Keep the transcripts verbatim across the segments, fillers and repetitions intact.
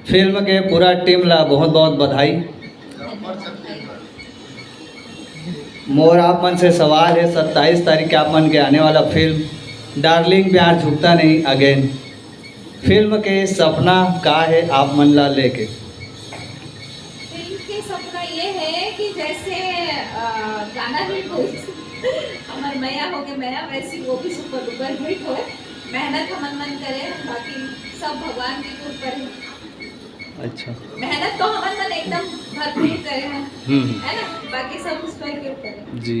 Film के पूरा team ला बहुत बहुत बधाई। मोर आप मन से सवाल है, सत्ताईस तारीख के आप मन के आने वाला फिल्म डार्लिंग प्यार झुकता नहीं अगेन, फिल्म के सपना का है आप मन ला लेके? फिल्म के सपना ये है कि जैसे अ, गाना हिट हो, हमर मया हो के मया, वैसे वो भी सुपर डुपर हिट हो। मेहनत हमन मन करे, बाकी सब भगवान के ऊपर है। अच्छा। मेहनत तो हमन मन एकदम भरपूर करे हैं, हम्म। है ना? बाकी सब ईश्वर के ऊपर है। जी,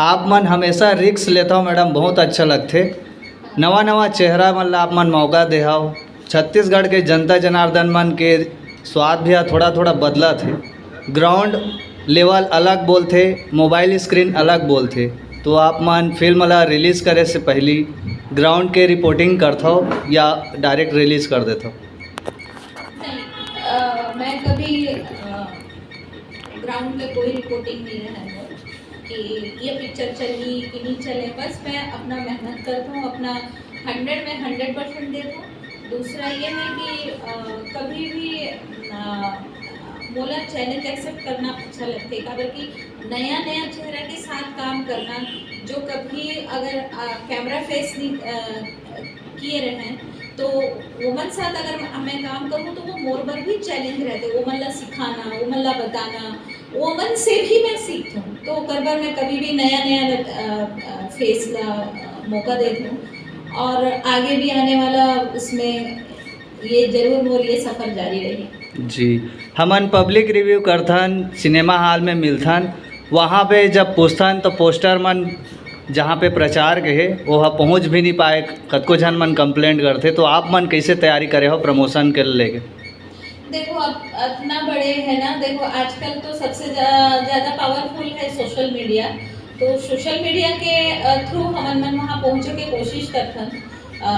आप मन हमेशा रिस्क लेता हो मैडम, बहुत अच्छा लगथे। नवा नवा चेहरा मन ला आप मन मौका देहव। छत्तीसगढ़ के जनता जनार्दन मन के स्वाद भी थोड़ा थोड़ा बदलत हे। ग्राउंड लेवल अलग बोलथे, मोबाइल स्क्रीन अलग बोलथे। तो आप मन फिल्म ला रिलीज करे से पहली ग्राउंड के रिपोर्टिंग करथव या डायरेक्ट रिलीज कर देथव? नहीं, अ, मैं कभी ग्राउंड पे कोई रिपोर्टिंग नहीं है मोर कि ये पिक्चर चली कि नहीं चले। बस मैं अपना मेहनत करता हूँ, अपना हंड्रेड में हंड्रेड परसेंट देता हूँ। दूसरा ये है कि अ, कभी भी अ, मोला चैलेंज एक्सेप्ट करना अच्छा लगथे, काबर कि नया नया चेहरा के साथ काम करना, जो कभी अगर कैमरा फेस नहीं अ, किए रहें, तो ओमन साथ अगर मैं काम करूँ तो वो मोर बर भी चैलेंज रहथे। ओमन ला सिखाना, ओमन ला बताना, ओमन से भी मैं सीखथूँ। तो ओकर बर मैं कभी भी नया नया फेस ला अ, मौका देथूँ, और आगे भी आने वाला उसमें ये जरूर मोर ये सफर जारी रही। जी, हमन पब्लिक रिव्यू करथन, सिनेमा हॉल में मिलथन, वहाँ पे जब पूछथन तो पोस्टर मन जहाँ पे प्रचार के हे, वो ह पहुँच भी नहीं पाए। कतको झन मन कंप्लेंट करथे, तो आप मन कैसे तैयारी करे हो प्रमोशन के लेके? देखो, अब इतना बड़े है ना, देखो आजकल तो सबसे ज्या- ज्यादा पावरफुल है सोशल मीडिया। तो सोशल मीडिया के थ्रू हमन मन वहाँ पहुँचे के कोशिश करथन अ,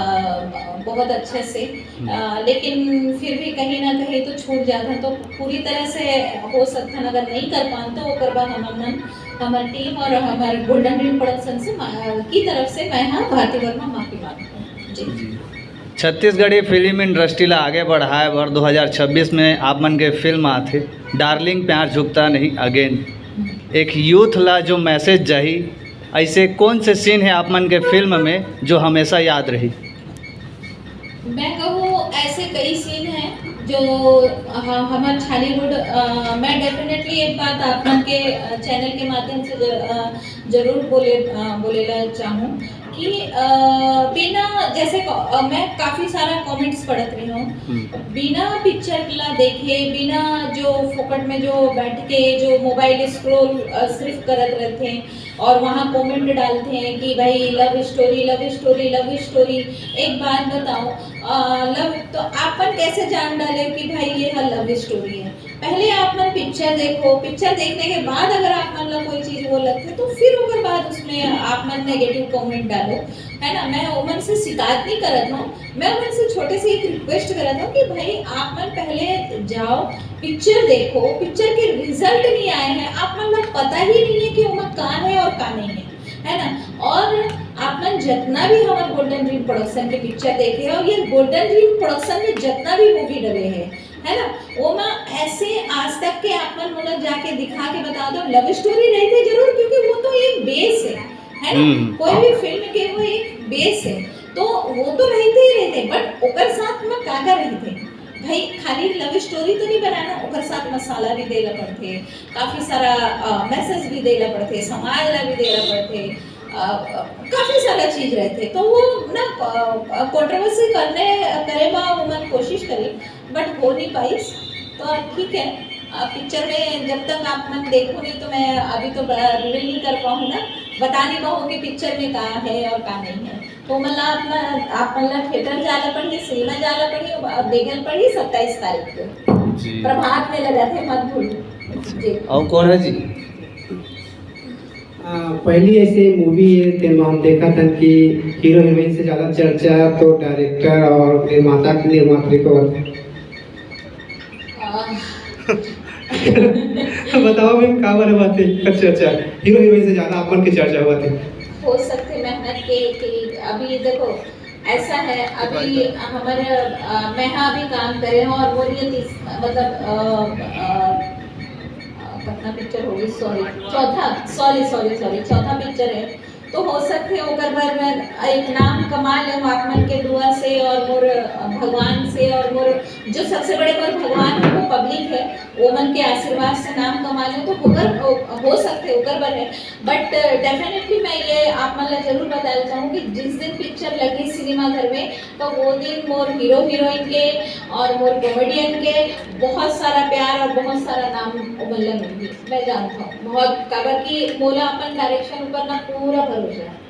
बहुत अच्छे से। अ, लेकिन फिर भी कहीं ना कहीं तो छूट जाता है। तो पूरी तरह से हो सकता है, अगर नहीं कर पान तो ओकर बाद हमर मन, हमर टीम और हमर गोल्डन ड्रीम प्रोडक्शन से मा- की तरफ से मैं हाँ भारती वर्मा माफी मांगता हूँ जी। छत्तीसगढ़ी फिल्म इंडस्ट्री ला आगे बढ़ाए बर दो हज़ार छब्बीस में आप मन के फिल्म आथे डार्लिंग प्यार झुकता नहीं अगेन, एक यूथ ला जो मैसेज जाही, ऐसे कौन से सीन है आप मन के फिल्म में जो हमेशा याद रही? मैं कहूँ ऐसे कई सीन हैं जो ह- हमर छालीवुड अ, मैं डेफिनेटली एक बात आप मन के चैनल के माध्यम से ज- अ, जरूर बोले अ, बोलेला चाहूँ कि अ, बिना जैसे क- अ, मैं काफी सारा कमेंट्स पढ़त रही हूँ। बिना पिक्चर ला देखे, बिना जो फोकट में जो बैठ के जो मोबाइल स्क्रॉल सिर्फ करत रहते हैं और वहाँ कमेंट डालते हैं कि भाई लव स्टोरी, लव स्टोरी, लव स्टोरी। एक बात बताओ, लव तो आप मन कैसे जान डाले कि भाई ये है लव स्टोरी है? पहले आप मन पिक्चर देखो, पिक्चर देखने के बाद अगर आप मन ला कोई चीज वो लगथे तो फिर ओकर बाद उसमें आप मन नेगेटिव कमेंट डालो, है ना? मैं ओमन से शिकायत नहीं करत हूँ, मैं ओमन से छोटे से एक रिक्वेस्ट करत हूँ कि भाई आप मन पहले जाओ, पिक्चर देखो, पिक्चर के रिजल्ट नहीं आए हैं, आप मन ला पता ही नहीं है कि ओमा का है और का नहीं है, है ना? और आप मन जितना भी हमारे गोल्डन ड्रीम प्रोडक्शन के पिक्चर देखे हो, ये गोल्डन ड्रीम प्रोडक्शन में जितना भी मूवी डले है, है ना, वो मैं ऐसे आज तक के आप मन मोला जाके दिखा के बता दो, लव स्टोरी रहते जरूर, क्योंकि वो तो एक बेस है, है ना? हम्म। कोई भी फिल्म के वो एक बेस है, तो वो तो रहते ही रहते, बट ओकर साथ में का का रहते? भाई खाली लव स्टोरी तो नहीं बनाना, ओकर साथ मसाला भी देला पड़थे, काफी सारा मैसेज भी देला पड़थे, समाज ला भी देला पड़थे, अ, काफी सारा चीज रहथे। तो वो ना कंट्रोवर्सी करने करे बा वो मन कोशिश करी, बट हो नहीं पाइस। तो अब ठीक है, पिक्चर में जब तक आप मन देखो नहीं तो मैं अभी तो रिवील नहीं कर पाऊँ ना, बता नहीं पाऊँ कि पिक्चर में का है और का नहीं है। तो मतलब अपना आप मतलब थिएटर जाला पड़ी, सिनेमा जाला पड़ी और देखल पड़ी सत्ताईस तारीख को। जी। प्रभात में लगा थे, मत भूलो जी। और कौन है जी? आ, पहली ऐसे मूवी है तेमा हम देखा था कि हीरो हीरोइन से ज्यादा चर्चा तो डायरेक्टर और निर्माता निर्मात्री को होता है। आ, बताओ मैम, का बारे बात है? अच्छा अच्छा, हीरो हीरोइन से ज्यादा अपन की चर्चा हुआ थी। हो सकते मेहनत के, के अभी देखो ऐसा है, अभी हमारे, अ, मैं हाँ अभी काम करे हूँ और वो ये तीस-, मतलब, अ, अ, अ, कितना पिक्चर होगी, सॉरी, चौथा, सॉरी, सॉरी, सॉरी, चौथा पिक्चर है। तो हो सकते ओकर बर मैं एक नाम कमा ले आप मन के दुआ से और मोर, अ, भगवान से और मोर जो सबसे बड़े मोर भगवान है वो पब्लिक है, वो मन के आशीर्वाद से नाम कमा ले तो ओकर, हो, हो सकते ओकर बर है। बट डेफिनेटली मैं ये आप मन ला जरूर बताना चाहूँ कि जिस दिन पिक्चर लगी सिनेमा घर में, तो वो दिन मोर हीरो हीरोइन के और मोर कॉमेडियन के बहुत सारा प्यार और बहुत सारा नाम ओमन ला मिलही। मैं जानता हूँ बहुत, काबर कि मोला अपन डायरेक्शन ऊपर ना पूरा भरोसा है।